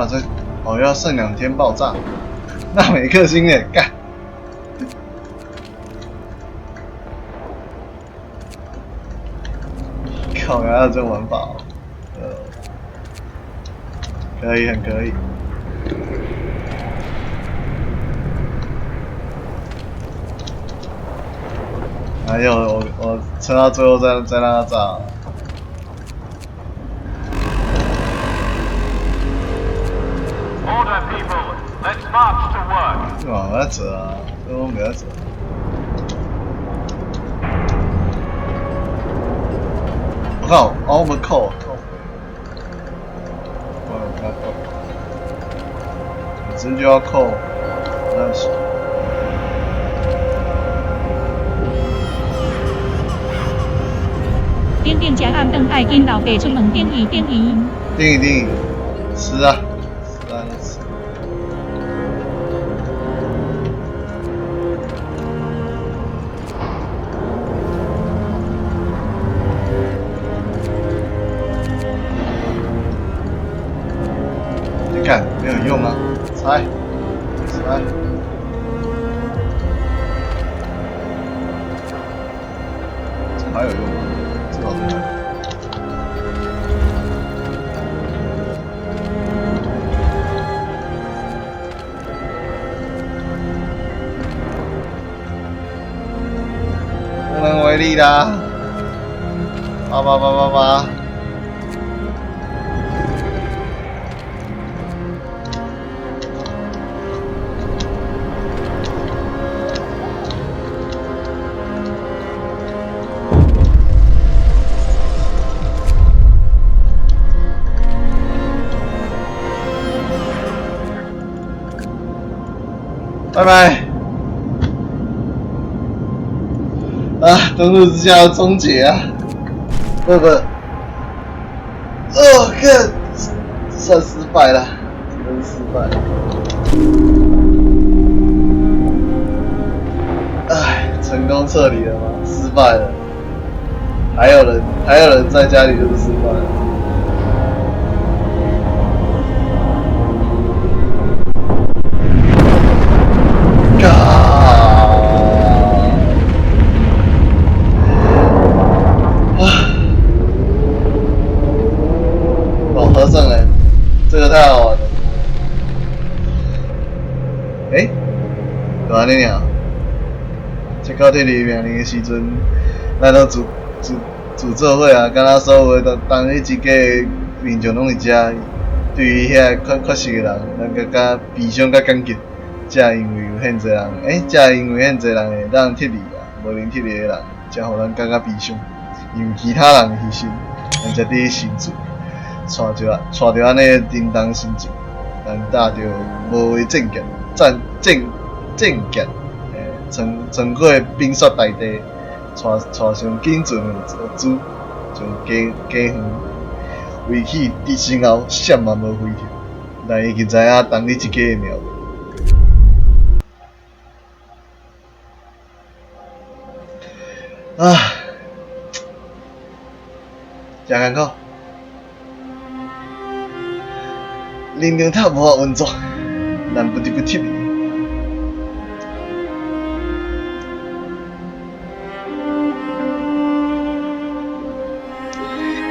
办法再，哦，要剩2天爆炸，那每颗星诶，干！靠，原来有这种玩法哦，可以，很可以。还有，我撑到最后再让它炸。 Order, people. Let's march to work. 哇，我要走啊，这我不要走。我靠，哦，我们扣扣，我不要扣，我直接就要扣，那是。顶顶食暗顿，爱紧老爸出门，顶伊顶伊。定一定，吃啊，吃啊，吃。你看没有用啊，拆，拆。这还有用吗？这好像。无能为力啦！八八八八八！拜拜！啊，登陆之下要终结啊！不不，哦，看，算失败了，真失败了。唉，成功撤离了吗？失败了。还有人在家里就是失败了。合上来，这个太好玩了。欸，就按呢尔。这到铁里面的时阵，咱拢自做伙啊，敢若所有的当当彼一家民众拢伫遮，对于遐缺失的人，咱感觉悲伤佮感激。才因为有遐济人，才因为遐济人会当撤离啊，无能撤离的人，才予咱感觉悲伤。因为其他人的牺牲，咱才得以生存。带着按呢沉重心情，咱踏著无畏战舰，战战战舰，穿过冰雪大地，带上仅存的物资，从家园遗弃伫身后，闪嘛无回头。咱已经知影当你一家的命运。啊，真艰苦。能量塔无法运作，咱不得不撤离。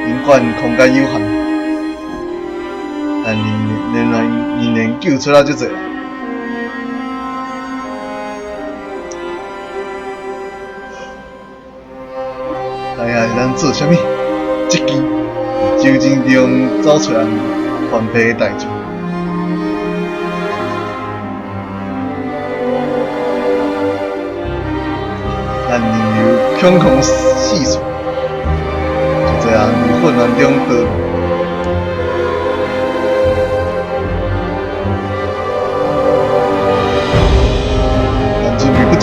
尽管空间有限，但仍然救出了足济人。知影是咱做啥物？这支酒精中走出来翻白的代志。咱仍有恐慌四处，就这样伫混乱中逃。咱准备不足，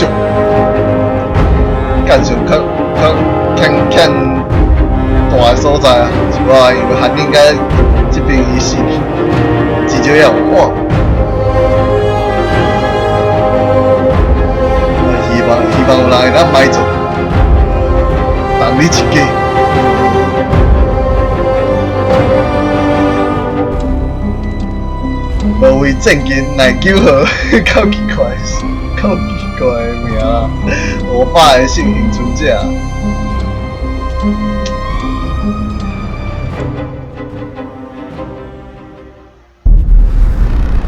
干上较较欠大的所在啊，是我因为寒冷甲这边伊死去，至少要有看。希望有人会当埋葬，当你一家。位战警耐久号，够奇怪，够奇怪的名啊！我爸的性幸存者。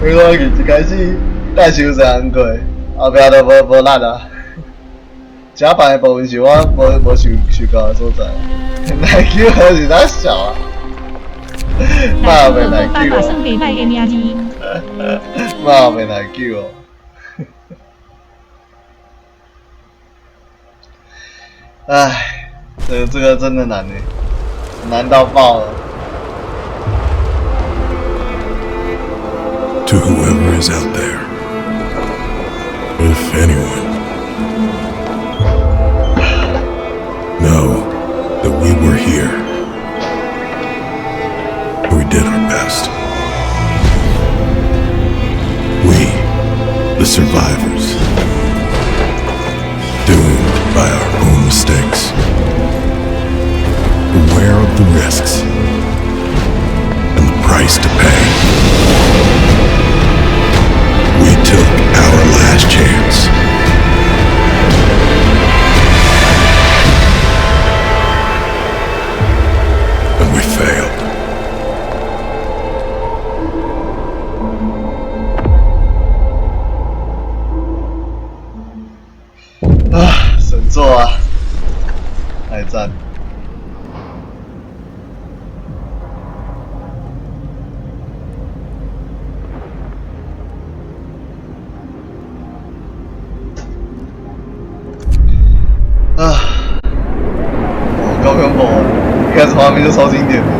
我一开始带伤济人过，后壁都无力啊。甲板的部分是我无受够的所在。耐久号是啥小啊？耐久号爸爸算袂歹的名字。嘛袂耐久哦。唉，这个真的难呢，难到爆了。 To whoever is out there, if anyone, know that we were here. We did our best. We, the survivors, doomed by our own mistakes, aware of the risks and the price to pay. We took our last chance. And we failed. 啊，神作啊，太赞！啊，哦，够恐怖！一开始画面就超经典的。